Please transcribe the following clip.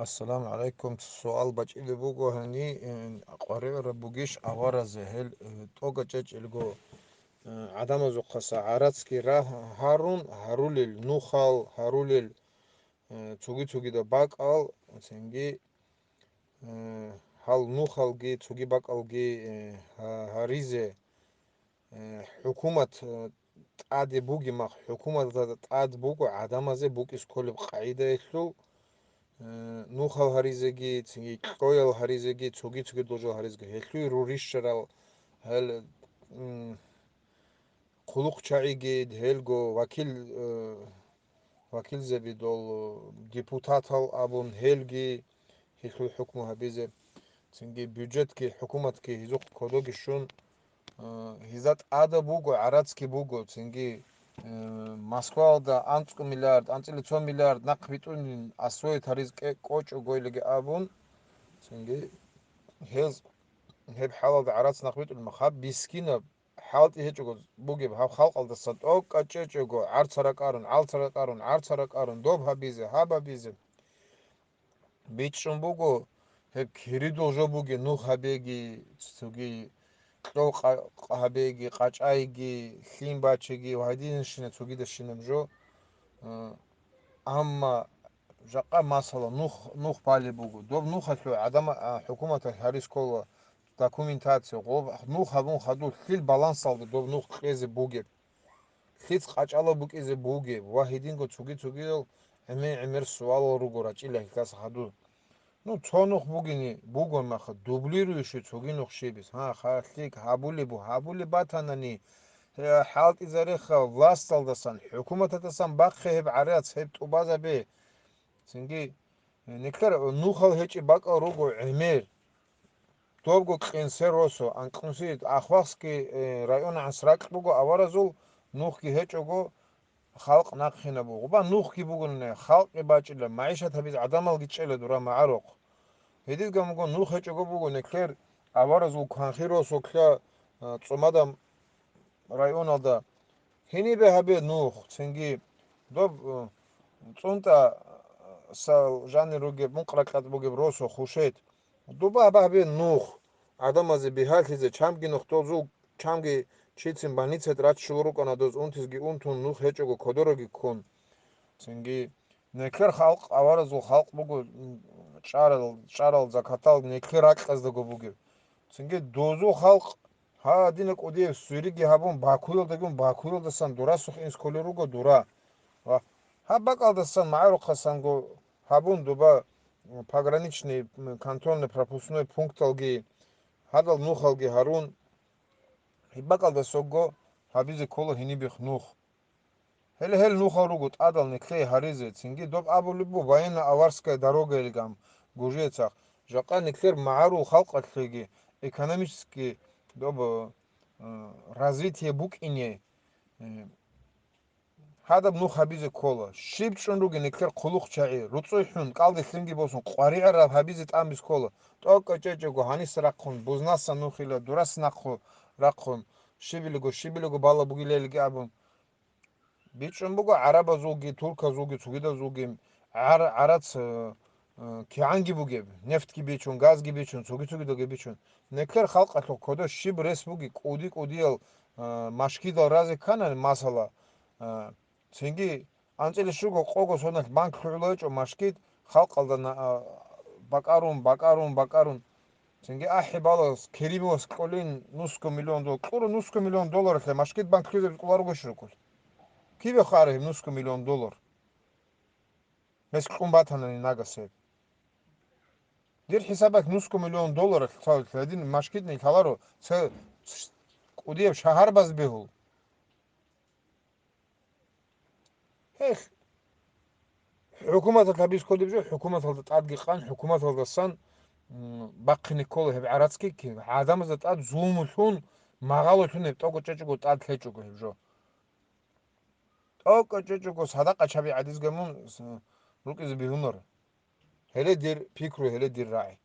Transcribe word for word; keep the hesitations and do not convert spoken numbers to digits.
Ассаламу гӀалайкум. Суал бачӀине буго гьани, э, къваригӀараб бугищ аваразе гьел, э, тӀокӀаб чӀечӀелго, э, гӀадамазухъаса гӀарацги рагь-, гьарун, гьарулел нухал, гьарулел, э, цоги-цогидал бакӀал, цинги, э, гьал нухалги, цоги бакӀалги, э, гьа-, гьаризе, э, хӀукумат, э, тӀаде буги мах, хӀукуматалда тӀад буго гӀадамазе букӀине кколеб къагӀидаялъул, э, нухал гьаризеги, цинги кьоял гьаризеги, цоги-цоги должал гьаризеги. Гьелъул ру-, рищарал, гьел, м, хъулухъчагӀиги, гьелго вакил, э, вакилзаби дол, э, депутатал абун, гьелги гьелъул хӀукму гьабизе, цинги бюджетги, хӀукуматги гьезухъ кодоги щун, э, гьезда тӀада буго, гӀарацги буго, цинги, э, Москваялда анцӀго миллиард, анцӀила цо миллиард нахъ битӀунин, освоить гьаризе кӀе-, кӀочӀого илиги абун, цинги гьез гьеб хӀалалда гӀарац нахъ битӀулеб мехалъ, гьаб мискинаб, хӀалтӀи гьечӀого бугеб гьаб халкъалдасан тӀокӀаб чӀечӀого гӀарцал ракӀарун, гӀарцал ракӀарун, гӀарцал ракӀарун, доб гьабизе, гьаб гьабизе. БичӀчӀун буго гьеб кири должо бугеб нух гьабеги, цоги кьов къа-, къа-, гьабеги, къачӀайги, лъим бачиги ва гьадинабщинаб цогидабщинаб жо. Э, амма жакъа масала нух, нух балеб буго. Доб нухалъул гӀадама-, а, хӀукуматалъ гьаризе ккола документация, гъоб нух гьабун хадуб лъил балансалда доб нух кьезе бугеб, лъица къачӀалаб букӀизе бугеб ва гьединго цоги-цогидал гӀемер-гӀемер суалал руго рачӀила гьелдаса хадуб. Ну, цо нух бугени, бугон маха, дублирующий цоги нух щибиз. Гьа, ха, лъикӀ, гьабулеб бу-, гьабулеб батанани, гье, хӀалтӀизареха власталдасан, хӀукуматалдасан бахъе гьеб гӀарац, гьеб тӀубазабе. Цинги, э, никлер нухал гьечӀеб бакӀал руго гӀемер. Добго Кьенсер росо, анкьнуси Ахвахский, э, районагӀан ракь буго аваразул, нухги гьечӀого, халкъ нахъинаб буго. Гъуба нухги бугони, халкъги бачӀила, магӀишат гьабизе гӀадамалги чӀела дура магӀарухъ. Гьединго буго, нух гьечӀого буго никлер аваразул Кванхир росулъа, а, ЦӀумада районалда. Гьенибе гьабе нух, цинги доб, а, ЦӀунтӀа, а, сал жанир ругеб, мункъ-ракьалда бугеб росо Хушет. Дуба гьабе нух, гӀадамазе бигьалъизе, чамги нух дозул, чамги чицин больницаялде раччулел рукӀана, доз унтизги унтун, нух гьечӀого кодороги ккун. Цинги никлер халкъ, аваразул халкъ буго, м, чӀарал, чӀарал, закатал никлер ракьаздаго бугеб. Цинги дозул халкъ гьадина кӀудияб суриги гьабун, Бакуялдагун, Бакуялдасан дурасухъ инсколел руго дура. Ва гьаб бакӀалдасан магӀарухъасанго гьабун дуба, м, пограничный, м, контрольно-пропускной пункталги, гьадал нухалги гьарун, гьеб бакӀалдасаго гьабизе ккола гьенибихъ нух. Гьеле гьел нухал руго тӀадал никлей гьаризе, цинги доб абулеб бу военно-аварская дорога илгам Гужецахъ. Жакъа никлер магӀарул халкъалъеги экономически доб, э, развитие букӀине, э, гьадаб нух гьабизе ккола. Щиб чӀун ругел никлер хъулухъчагӀи, руцӀцӀуй хӀун, кӀалдиб лъимги босун, къваригӀараб гьабизе тӀамбиз ккола. ТӀокӀаб чӀечӀого гьаниса рахъун, бузнаса нухила, дурас нахъу рахъун, щибилего, щибилего бала бугилелги абун. БичӀчӀун буго гӀарабазулги, турказулги, цогидазулги гӀар-, гӀарац, э, э, кигӀанги бугеб, нефтги бичун, газги бичун, цоги-цогидалги бичун. Никлер халкъалъухъ кодо щиб рес буги, кӀуди-кӀудиял, э, машгидал разе ккана, масала, э, цинги анцӀила щуго къого соналъ банк лъугӀулечӀо машгид, халкъалда на-, а, бакӀарун, бакӀарун, бакӀарун. Цинги ахӀи балас Керимовас кьолин нусго миллион доллар. Кьуро нусго миллион долларалъе машгид банк лъугӀизе кӀоларого щуркӀулъ. Кибе хъара гьеб нусго миллион доллар? Гьес кьун батанани нагас гьеб. Дир хӀисабалъ нусго миллион долларалъ цо гьедин машгидни лъаларо, цо кӀудияб шагьар баз бегьул. Гьелъ, хӀукуматалъ гьабиз кодиб жо, хӀукуматалда тӀадги къан, хӀукуматалдасан, м, бахъине ккола гьеб гӀарацги, ки-, гӀадамазда тӀад зулмулъун, магъалулъун гьеб тӀокӀаб чӀечӀого тӀад лъечӀого гьеб жо. ТӀокӀаб чӀечӀого садакъа чаби гӀадизги мун с-, рукӀизе бигьунар. Гьеле дир пикру, гьеле дир рагӀи.